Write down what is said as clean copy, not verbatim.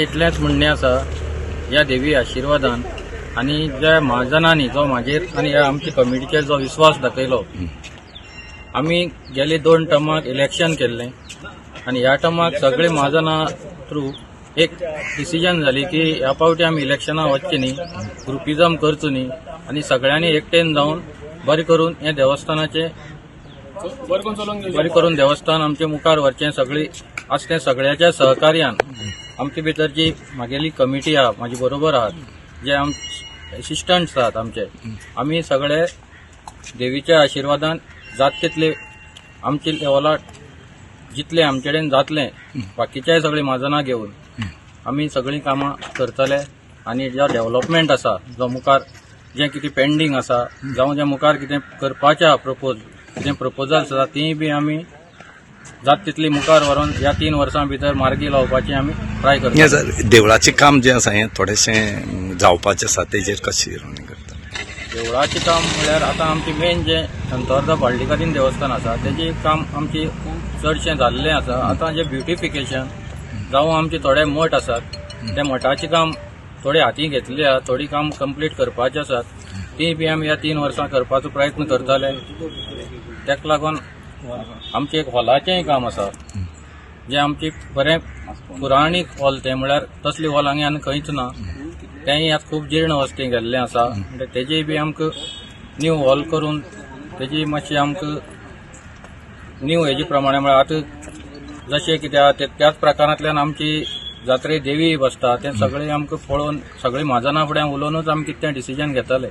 म्हाजें इतलेंच म्हणणें आसा, ह्या देवी आशिर्वादान आनी ज्या म्हाजनांनी जो म्हाजेर आनी ह्या आमच्या कमिटीचेर जो विस्वास दाखयलो, आमी गेले 2 टर्माक इलेक्शन केल्लें आनी ह्या टर्माक सगळे म्हाजना थ्रू एक डिसिजन जाली की ह्या फावटी आमी इलेक्शनाक वचचें न्ही, ग्रुपिजम करचो न्ही आनी सगळ्यांनी एकटेन जावन बरें करून हें देवस्थानाचें बरें करून देवस्थान आमचे मुखार व्हरचें. सगळी आसा तें सगळ्याच्या सहकार्यान आमचे भितर जी म्हागेली कमिटी आहा, म्हाजे बरोबर आहात जे आम एसिस्टंट्स आहात आमचे, आमी सगळे देवीच्या आशिर्वादान जात तितले आमचे लेवलाक जितले आमचे कडेन जातलें बाकीच्याय सगळीं म्हाजनां घेवन आमी सगळीं कामां करतले. आनी जो डेव्हलपमेंट आसा, जो मुखार जें कितें पेंडींग आसा जावं जें मुखार कितें करपाचें आहा, प्रपोज कितें प्रपोजल्स आसा तीय बी आमी जात तितली मुखार व्हरोन ह्या 3 वर्सां भितर मार्गी लावपाची आमी ट्राय हें करतले. जर देवळाचें काम जें आसा हें थोडेशें जावपाचें आसा, तेजेर कशें करता? देवळाचें काम म्हळ्यार आतां आमचें मेन जें संतवर्धा पार्लेकारीन देवस्थान आसा तेजें काम आमचें चडशें जाल्लें आसा. आतां जें ब्युटिफिकेशन जावं आमचे थोडे मठ आसात त्या मठाचें काम थोडे हाती घेतले आहा, थोडी काम कंप्लीट करपाचें आसात, ती बी आमी ह्या 3 वर्सां करपाचो प्रयत्न करतले. ताका लागून आमचें एक हॉलाचेंय काम आसा, जें आमचें बरें पुराणीक हॉल तें म्हळ्यार तसली हॉल हांगा आनी खंयच ना, तेंय आतां खूब जीर्ण अवस्थेंत गेल्लें आसा. म्हणटा तेजेय बी आमकां न्यू हॉल करून तेजी मातशी आमकां न्यू हेजे प्रमाणे म्हळ्यार आतां जशें कितें आहा ते त्याच प्रकारांतल्यान आमची जात्रे देवी बसता तें सगळें आमकां पळोवन सगळीं म्हाजना फुडें उलोवनूच आमी कितें डिसिजन घेतले.